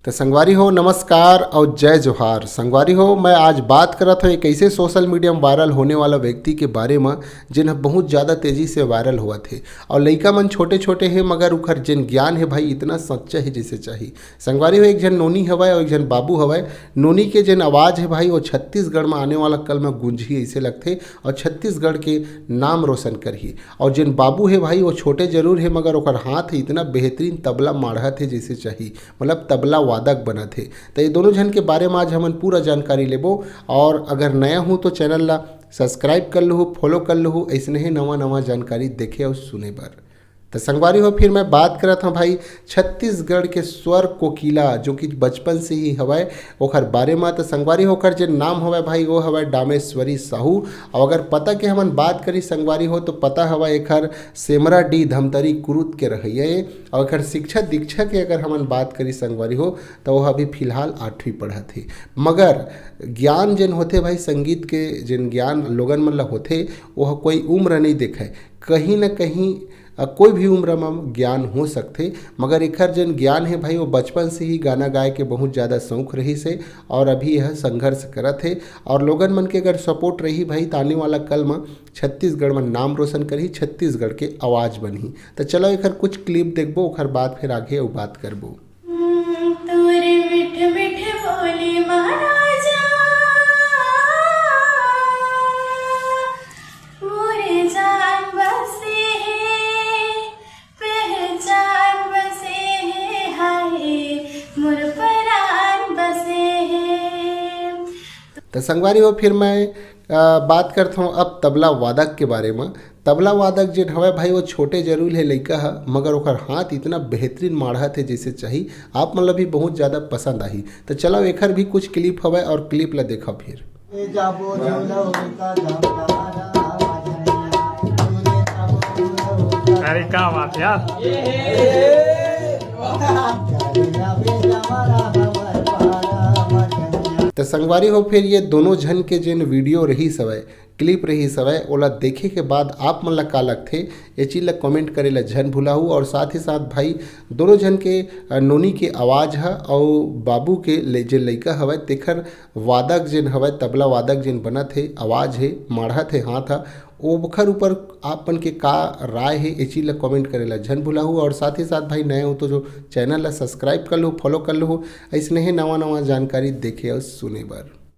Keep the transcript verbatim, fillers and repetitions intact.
तो संगवारी हो, नमस्कार और जय जोहार। संगवारी हो, मैं आज बात करत हूँ एक ऐसे सोशल मीडिया में वायरल होने वाला व्यक्ति के बारे में, जिन ह बहुत ज़्यादा तेज़ी से वायरल होवत हे। और लइका मन छोटे छोटे हे, मगर उखर जिन ज्ञान हे भाई, इतना सच्चा हे जैसे चाही। संगवारी हो, एक झन नोनी हवय और एक झन बाबू हवय। नोनी के जिन आवाज़ हे भाई, वो छत्तीसगढ़ में आने वाला कल में गूंजही ऐसे लगथे और छत्तीसगढ़ के नाम रोशन करही। और जिन बाबू हे भाई, वो छोटे जरूर हे, मगर ओकर हाथ इतना बेहतरीन तबला माढ़त हे जैसे चाही, मतलब तबला वादक बनत हे। तो ये दोनों झन के बारे में आज हमन पूरा जानकारी लेबो। और अगर नया हूँ तो चैनल ला सब्सक्राइब कर लहू, फॉलो कर लहू, ऐसने ही नवा नवा जानकारी देखे और सुने बर। तो संगवारी हो, फिर मैं बात करत हूँ भाई छत्तीसगढ़ के स्वर कोकिला, जो कि बचपन से ही हवय, ओखर बारे में। तो संगवारी हो, ओकर जे नाम हवय भाई, वो हवय डामेश्वरी साहू। और अगर पता के हमन बात करी संगवारी हो, तो पता हवय एखर सेमरा डी धमतरी कुरुद के रहइया ए। और एखर शिक्षा दीक्षा के अगर हमन बात करी संगवारी हो, तो वह अभी फिलहाल आठवीं पढ़त हे। मगर ज्ञान जेन होथे भाई, संगीत के जेन ज्ञान लोगन मन ला होथे, वह कोई उम्र नहीं देखय। कहीं ना कहीं अ, कोई भी उम्र म ज्ञान हो सकथे, मगर एखर जेन ज्ञान हे भाई, वो बचपन से ही गाना गाए के बहुत ज़्यादा शौक रहिस हे और अभी यह संघर्ष करत हे। और लोगन मन के अगर सपोर्ट रही भाई, त आने वाला कल म छत्तीसगढ़ म नाम रोशन करही, छत्तीसगढ़ के आवाज़ बनही। त चलो एखर कुछ क्लिप देखबो, ओखर बाद फिर आगे अउ बात करबो। तोरे मिठ मिठ बोली महाराजा, मोरे जान बसे हे, पहचान बसे हे, हाय मोर परान बसे हे। त संगवारी हो, फिर मैं, अ, बात करत हूँ अब तबला वादक के बारे में। तबला वादक जेन हवय भाई, वो छोटे जरूर हे लइका ह, मगर ओकर हाथ इतना बेहतरीन माढ़त हे जैसे चाही। आप मन ला भी बहुत ज़्यादा पसंद आही। त चलो, एखर भी कुछ क्लिप हवय और क्लिप ला देखो फिर। अरे, क्या बात यार। त संगवारी हो, फिर ये दोनों झन के जेन वीडियो रहिस हवय, क्लिप रहिस हवय, ओला देखे के बाद आप मन ला का लगथे, ये चीज ला कमेंट करे ला झन भुलाहू। और साथ ही साथ भाई, दोनों झन के, अ, नोनी के आवाज़ ह अउ बाबू के ले-, जे लइका हवय, तेखर वादक जेन हवय, तबला वादक जेन बनत हे, आवाज़ हे, माढ़त हे हाथ ह, ओखर ऊपर आप मन के का राय हे, ये चीज ला कमेंट करे ला झन भुलाहू। और साथ ही साथ भाई, नए हो तो जो चैनल ला सब्सक्राइब कर लहू, फॉलो कर लहू, ऐसने ही नवा नवा जानकारी देखे और सुने बर।